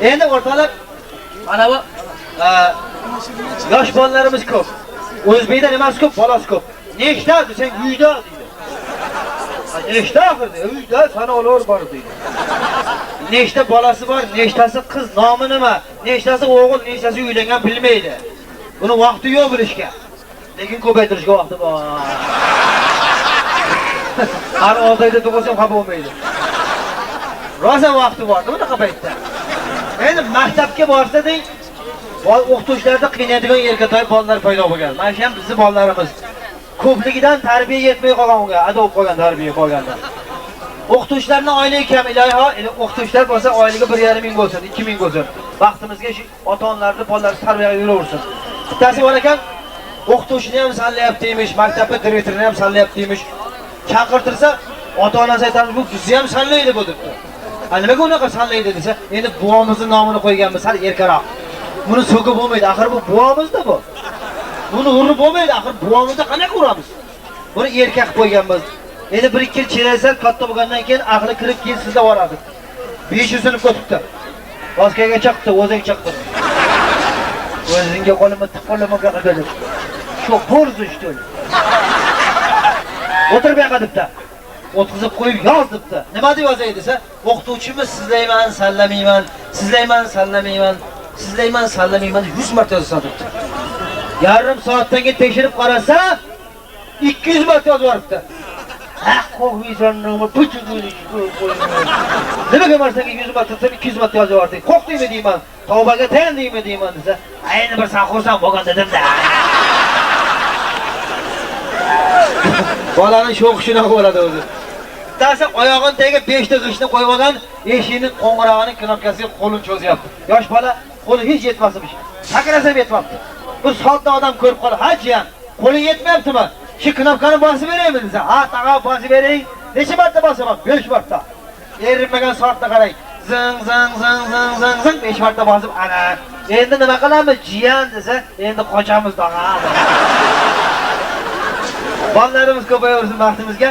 Endi o'rtoqlar, mana bu yosh bolalarimiz ko'p. O'zbekda nimasi ko'p? Bolasi ko'p. Nechta desang uyda deydi. Nechta axir deydi. Uyda sanoqlar bor deydi. Nechta bolasi bor, nechtasi qiz, nomi nima, nechtasi o'g'il, nechtasi uylangan bilmaydi. Buni vaqti yo'q bilishga. Lekin ko'paytirishga vaqti bor. Har 6 oyda tug'ilsa ham xafa bo'lmaydi. Rosa vaqti bor, bunaqa paytda. Endi maktabga borsa deng, o'qituvchilarni qiynaydigan erkatoy bolalar paydo bo'lgan. Mana shu ham bizning bolalarimiz. Ko'pligidan tarbiya yetmay qolgan unga, ado bo'lib qolgan tarbiya qolganda. O'qituvchilarning oyligi kam, iloho, o'qituvchilar bo'lsa oyligi 1,5 ming bo'lsin, 2 ming bo'lsin. Vaqtimizga shu ota-onalarni bolalarni tarbiyaga yuraversin. Bittasi bor ekan, o'qituvchini ham sanlayapti emish, maktabni direktorini ham sanlayapti emish. Chaqirtirsa, ota-onasi aytamiz, bu bizni ham sanlaydi bu debdi. Ha, nimaga unaqa sanlaydi desa, endi buvamizni nomini qo'yganmiz, sal erkaroq. Buni so'kib bo'lmaydi, axir bu buvamizda bu. Buni urib bo'lmaydi, axir buvamizni qanaqa uramiz? Buni erkak qilib qo'yganmiz. Endi 1-2 yil chelaklar katta bo'lgandan keyin aqli kirib keyin sizda boradi. 5 sinfga o'tibdi. Boshqaga chaqdi, o'ziga chaqdi. O'zingga qo'limni tiq qo'limga qildi. Shu borzi что ли? O'tir bu yoqqa debdi. O'tqizib qo'yib yoz debdi. Nima deb yozay desa, o'qituvchimiz sizlayman, sallamayman, sizlayman, sallamayman, sizlayman, sallamayman 100 marta yozasan debdi. Yarim soatdan keyin tekshirib qarasa, 200 marta yozib yuboribdi. Ha, qo'rqmaysan, nima nimaga man senga 100 marta desam 200 marta yozib yubording? Qo'rqdingmi deyman, tavbaga tayandingmi deyman desa, ayni bir san xursand bo'lgan dedim-da. Bolaning sho'xi shunaqa bo'ladi o'zi. Bittasi oyog'ini tagiga 5 ta g'ishtni qo'yib olgan, eshikning qo'ng'irog'ining knopkasiga qo'lini cho'zyapti. Yosh bola qo'li hech yetmasmish. Sakrasa ham yetmabdi. Bu sodda odam ko'rib qoldi, ha jiyan, qo'li yetmayaptimi? Shu knopkani bosib beraymi desa, ha tag'a bosib bering. Necha marta bosaman? 5 marta. Erinmagan soatda qarang. Zing zing zing zing zing zing 5 marta bosib, ana. Endi nima qilamiz jiyan desa, endi qochamiz tag'a. Bolalarimiz ko'payaversin baxtimizga.